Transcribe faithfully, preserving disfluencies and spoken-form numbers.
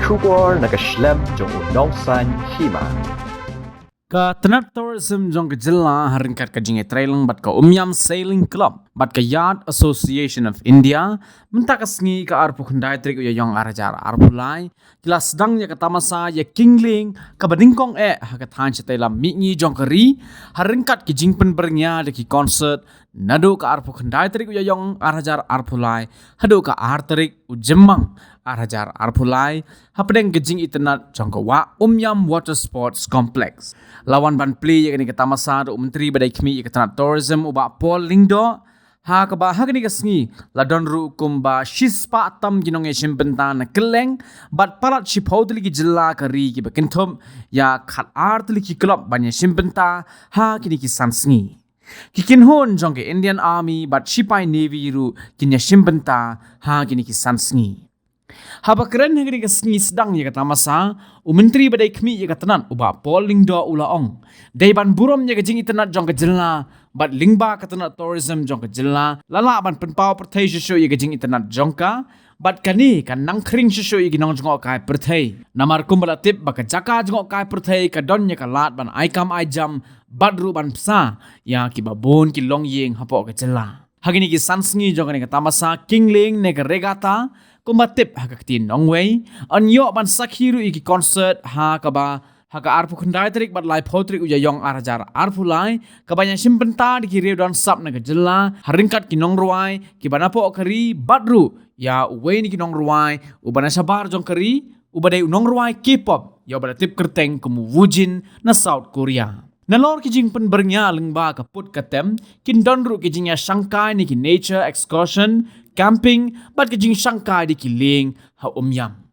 Khubor na ka shlem jong u Nongsaiñ Hima. Ka tnat tourism jong ka jylla ha ryngkat ka jingïatreilang bad ka Umiam Sailing Club bad ka Yacht Association of India, mynta ka sngi ka arphew khyndai tarik u Ïaïong ar hajar arphew lai, ki la sdang ïa ka tamasa ïa Kingling kaba nyngkong eh ha ka thaiñ shatei lam mihngi jong ka ri, ha ryngkat ki jingpynbyrngia da ki concert, naduh ka arphew khyndai tarik u Ïaïong ar hajar arphew lai haduh ka ar tarik u Jymmang ar hajar arphew lai, hapdeng ka jingitynnad jong ka Wah Umiam Water Sports Complex. La wan ban plie ïa kane ka tamasa da u Myntri ba dei khmih ïa ka tnat tourism u Bah Paul Lyngdoh, ha kaba ha kane ka sngi la don ruh kumba shispah tam ki nongïashim bynta na kylleng bad palat shiphew tylli ki jylla ka ri kiba kynthup ïa khatar tylli ki club ban ïashim bynta ha kine ki san sngi. Ki kynhun jong ka Indian Army bad Shipai Navy ruh kin ïashim bynta ha kine ki san sngi. Haba kren ha kane ka sngi sdang ïa ka tamasa, u Myntri ba dei khmih ïa ka tnat u Bah Paul Lyngdoh u la ong, dei ban burom ïa ka jingitynnad jong ka jylla bad lyngba ka tnat tourism jong ka jylla la lah ban pynpaw pyrthei shuh shuh ïa ka jingitynnad jong ka, bad kane kan nang khring shuh shuh ïa ki nongjngohkai pyrthei. Namar kumba la tip ba ka jaka jngohkai pyrthei ka don ïa ka lad ban ai kam ai jam bad ruh ban pynsa ïa kiba bun ki longïing hapoh ka jylla. Ha kine ki san sngi jong kane ka tamasa Kingling ne ka regatta, kumba tip ha ka ktien nongwei, yn ïoh ban sakhi ruh ïa ki concert ha kaba ha ka arphew khyndai tarik bad laiphew tarik u Ïaïong ar hajar arphew lai, kaban ïashim bynta da ki riew don sap na ka jylla, ha ryngkat ki nongrwai kiba napoh ka ri bad ruh ïa uwei na ki nongrwai uba na shabar jong ka ri, uba dei u nongrwai K-pop ïa uba la tip kyrteng kum u Woojin na South Korea. Nalor ki jingpynbyrngia lyngba ka put ka tem, kin don ruh ki jingïashangkai na ki nature excursion, camping bad ki jingshangkai da ki lieng ha Umiam.